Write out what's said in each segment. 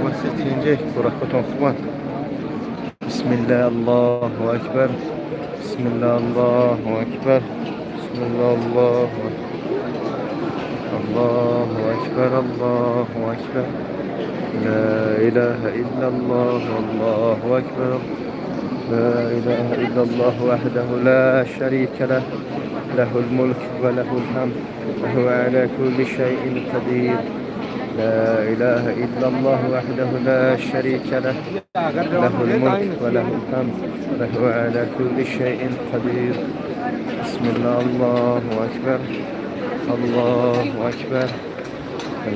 Хуб инҷа, баракатон хубанд. Бисмиллаҳ, Аллоҳу акбар. Бисмиллаҳ, Аллоҳу акбар. Бисмиллаҳ, Аллоҳу Аллоҳу акбар, Аллоҳу акбар. Ла илаҳа иллаллоҳ, Аллоҳу акбар. Ла илаҳа иллаллоҳ ваҳдаҳу ла шарика лаҳ. Лаҳул мулк ва лаҳул ҳамд ва ҳува ала кулли шайъин қадир. لا إله إلا الله وحده لا شريك له، له الملك وله الحمد وهو على كل شيء قدير. بسم الله، الله أكبر، الله أكبر.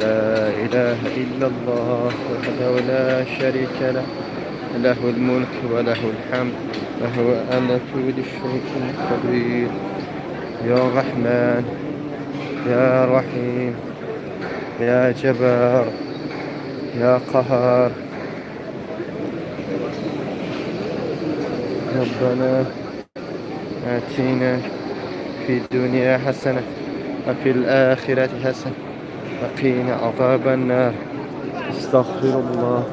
لا إله إلا الله وحده لا شريك له، له الملك وله الحمد وهو على كل شيء قدير. يا رحمن، يا رحيم، يا جبار، يا قهار. ربنا آتنا في الدنيا حسنة وفي الآخرة حسنة وقنا عذاب النار. استغفر الله،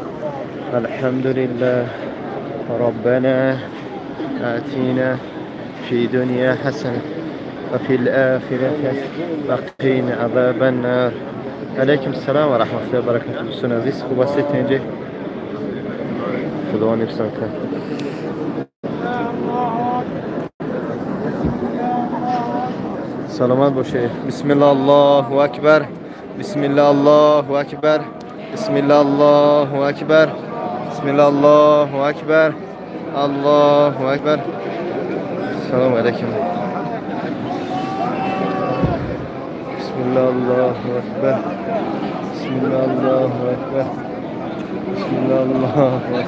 الحمد لله. ربنا آتنا في الدنيا حسنة وفي الآخرة حسنة وقنا عذاب النار. علیکم السلام و رحمت الله و برکاته. دوستان عزیز، خوب هستید؟ اینجا خداوند حفظتان کنه. سلامت باشه. بسم الله، الله اکبر. بسم الله، الله اکبر. بسم الله، الله اکبر. بسم الله، الله اکبر. الله اکبر. سلام علیکم. بسم الله، الله اکبر. بسم الله، الله اکبر. بسم الله، الله اکبر.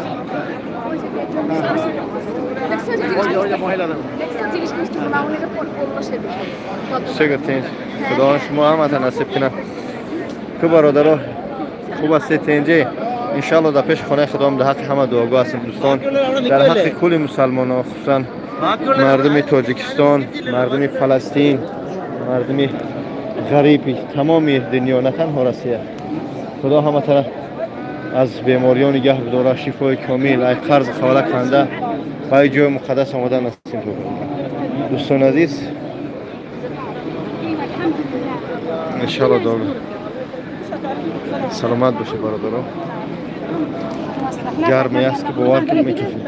জিনিস মিষ্টি না, উনি ফোন করলো সেদিন। Чӣ гуфтем? Худованд шумо ҳамата насиб кунад. Ку бародаро, хуб ҳастед, тинҷе? Иншалло, дар пеши хонаи худом дар ҳаққи ҳама дуогӯ ҳастем, дӯстон, дар ҳаққи кулли мусалмонон, хусусан мардуми Тоҷикистон, мардуми Фаластин, мардуми ғариби тамоми дунё, на танҳо Россия. Худо ҳаматара аз бемориён нигаҳ бидора, шифои комил, ай қарз ҳавола канда ба ай ҷои муқаддас омода насиб. Дӯстони азиз, иншалло дуо. Саломат бошед, бародаро. Гарме аст, ки бовар кунед, мекафед.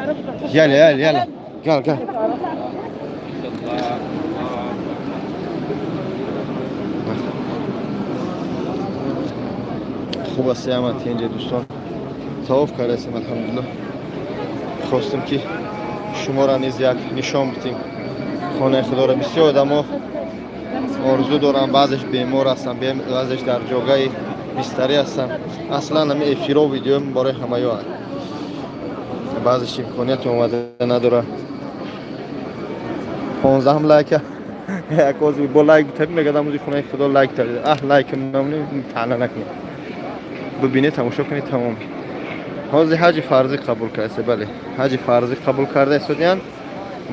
Яла, яла, яла, гал, гал. Хуб аст ҳама, тинҷе, дӯстон? Тавоф кардаистем, алҳамдулилло. Хостем, ки шуморо низ як нишон бидем хонаи худоро. Бисёр одамо орзу доранд, баъзеш бемор ҳастанд, баъзеш дар ҷогаи бистарӣ ҳастанд. Аслан ҳами эфиро, видео барои ҳамаё. Баъзеш имконияти омада надора. 15-ҳам лайка як ози бо лайк таби мегардам. Ози хонаи худо лайк таби. Аҳ, лайк намни, таъна накунед, бибинед, тамошо кунед, тамом. Ҳозир ҳаҷи фарзӣ қабул кардаст. Бале, ҳаҷи фарзӣ қабул карда истодиянд.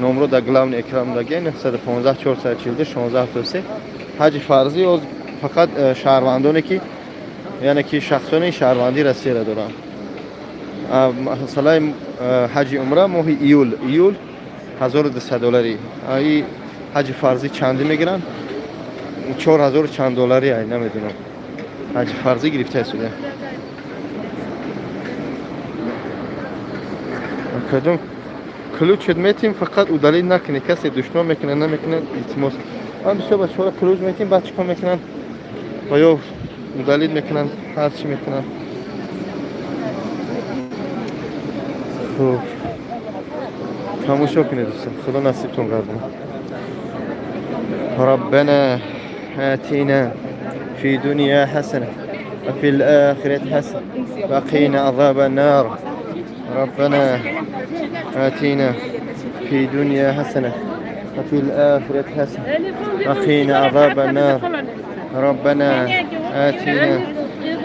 Номро дар главный экран даге: 915 442 1673. Ҳаҷи фарзӣ фақат шаҳрвандоне ки, яъне ки шахсони шаҳрвандии Россияро доранд. Масъалаи ҳаҷи умра моҳи июл 1200 доллари. И ҳаҷи фарзӣ чандӣ мегиранд? 4000 чанд доллари, ай, намедонам. Ҳаҷи фарзӣ гирифта истодия. Акаҷон, ключ метим, фақат удалить накунед. Касе душман мекунад, намекунад, илтимос. Ман бисёр бачаҳоро ключ метим, баъд чикор мекунанд? Ва ё удалить мекунанд, ҳар чӣ мекунанд. Хуб, тамошо кунед, дӯстон. Худо насибтон гардонад. ربنا آتنا في الدنيا حسنة وفي الآخرة حسنة وقنا عذاب النار. ربنا آتنا في الدنيا حسنة وفي الآخرة حسنة وقنا عذاب النار. ربنا آتنا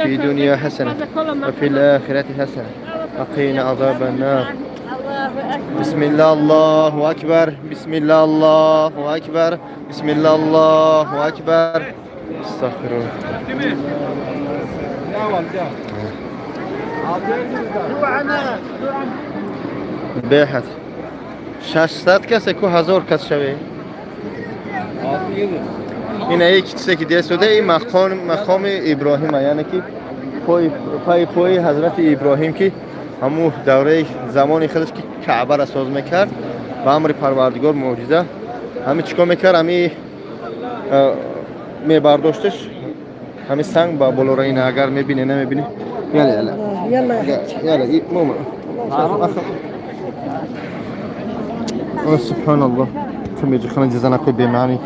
في الدنيا حسنة وفي الآخرة حسنة وقنا عذاب النار. بسم الله، الله أكبر. بسم الله، الله أكبر. بسم الله، الله أكبر. استغفر الله. Беҳад 600 касе ку 1000 кас шаве. Ина як чизе ки десуде ин мақоми Иброҳима, яъне ки пои ҳазрати Иброҳим, ки ҳамун давраи замони худаш ки Каъбаро соз мекард ба амри Парвардигор мӯъҷиза ҳами чикор мекард, ҳами мебардошташ ҳами санг ба болора. Ина агар мебине, намебине, яла яла. يلا. Яла мама. Субҳаналлоҳ, ту меҷихана ҷизанакои бемаъни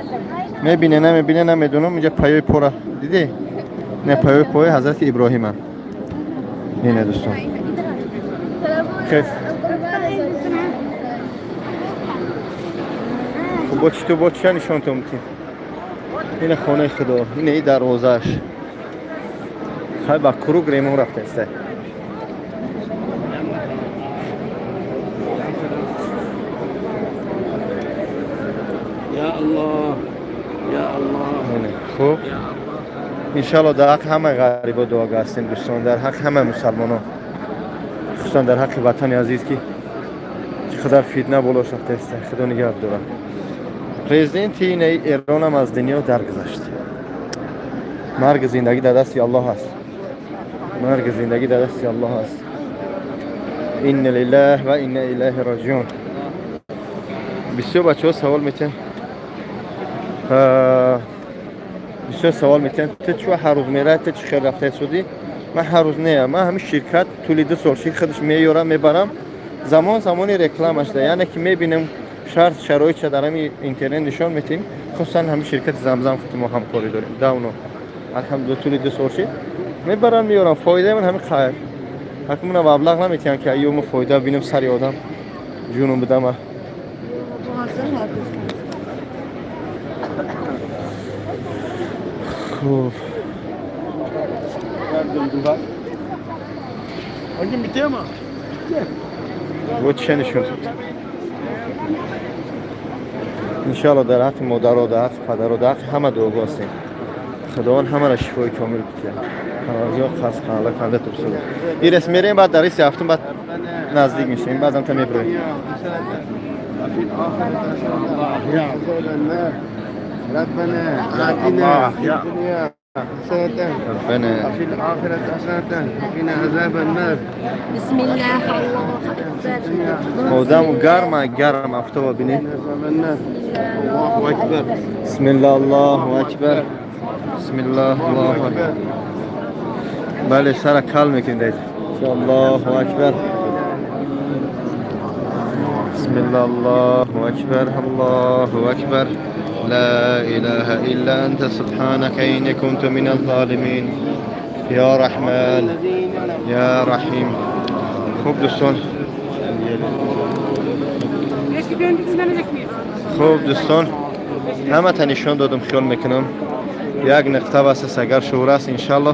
мебине, намебине, намедонам. Инҷа паёи пора диде, не, паёи пои ҳазрати Иброҳима ине, дӯстон. Хуб, бо чӣ ту бо чия нишонтон битем? Ина хонаи Худо, ина и дарвозааш. Хай, ба круг ремон рафтаиста. يا الله يا الله. Хуб, иншалло, дар ҳаққи ҳамаи ғарибо дуого ҳастем, дӯстон, дар ҳаққи ҳамаи мусалмонон, хусусан дар ҳаққи ватани азиз, ки чӣ қадар фитна болош рафтааста. Худо нигаҳ дорад. Президенти инаи Эронам аз дунё даргузашт. Марги зиндагӣ дар дасти Аллоҳ аст, марги зиндагӣ дар дасти Аллоҳ аст. Инна лиллаҳ ва инна илайҳи роҷиун. Бисёр бачаҳо савол метиҳанд, бисёр савол метиҳанд: ту чӣ ҳар рӯз мерай, ту чӣ хел рафтаи судӣ? Ман ҳар рӯз не, ман ҳамин ширкат тӯли 2 сол ши худаш меёрам, мебарам. Замон замони рекламашда, яъне ки мебинем, шарт шароитша дар ҳами интернет нишон метиҳем. Хусусан ҳамин ширкати Замзам, ки мо ҳамкорӣ дорем давно, алҳамдулилла, тӯли 2 сол ши мебарам, меёрам. Фоидаи ман ҳамин хайр ҳакмуна маблағ наметиҳам, ки аюма фоида бинам, сари одам ҷунум бидама. Хуб. Bugün bitiyor mu? Бо чия нишон дод? Иншоалло, дар ҳаққи модаро, дар ҳаққи падаро, дар ҳаққи ҳама дуого ҳастем. Худованд ҳамаро шифои комил битиҳад. Парвардигор қасд қанала канда тубсуда. Ирес мерем, баъд дар риси ҳафтум баъд наздик мешавем, баъдам та меброем. وفي الآخرة حسنة عذاب النار. ربنا آتنا في الدنيا حسنة ربنا وفي الآخرة حسنة وقنا عذاب النار. بسم الله، الله اكبر. Одам гарма, гарм афтоба бинед. عذاب النار. الله أكبر. Бисмилла, Аллоҳу акбар, бисмиллаҳ, Аллоҳу акбар. Бале, сара кал мекунед. Аллоҳу акбар, бисмилла, Аллоҳу акбар, Аллоҳу акбар, ла илаҳа илла анта, субҳанака, инни кунту миназ золимин, я Раҳман, я Раҳим. Хуб, дӯстон. Eski döndük, sinanacak mıyız? Хуб, дӯстон, ҳамата нишон додам, хиёл мекунам, як нуқта бас аст. Агар шуур аст, иншалло,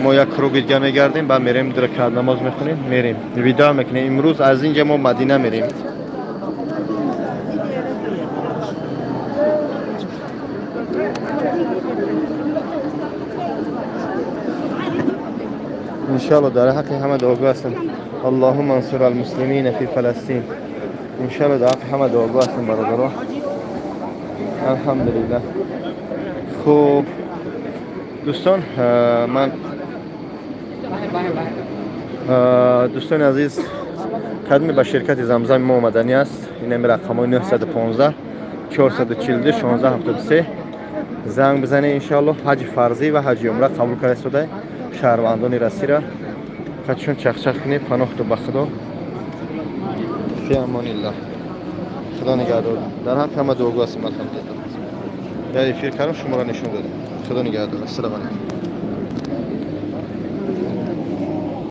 мо як круги дига мегардем, баъд мерем, ду ракат намоз мехонем, мерем, видоа мекунем. Имрӯз аз инҷа мо Мадина мерем. Иншалло, дар ҳаққи ҳама дуогӯ ҳастем. Аллоҳумма ансур алмуслимина фи Фаластин. Иншалло, дар ҳаққи ҳама дуогӯ ҳастем, бародаро. Алҳамдулиллаҳ. Хуб, дӯстон, ман, дӯстони азиз, қадми ба ширкати Замзами мо омаданӣ аст, инами рақамҳои 915 442 1673 занг бизанед. Иншоалло, ҳаҷи фарзӣ ва ҳаҷи умра қабул карда истода шаҳрвандони Россияра. Қадшон чахчах кунед. Паноҳту ба Худо, фи амониллаҳ, Худо нигаҳдор. Дар ҳаққи ҳама дуогӯ ҳастем. Алҳамдулиллаҳ, дар эфир кардам, шуморо нишон додем. Худо нигаҳдор, ассалому алайкум.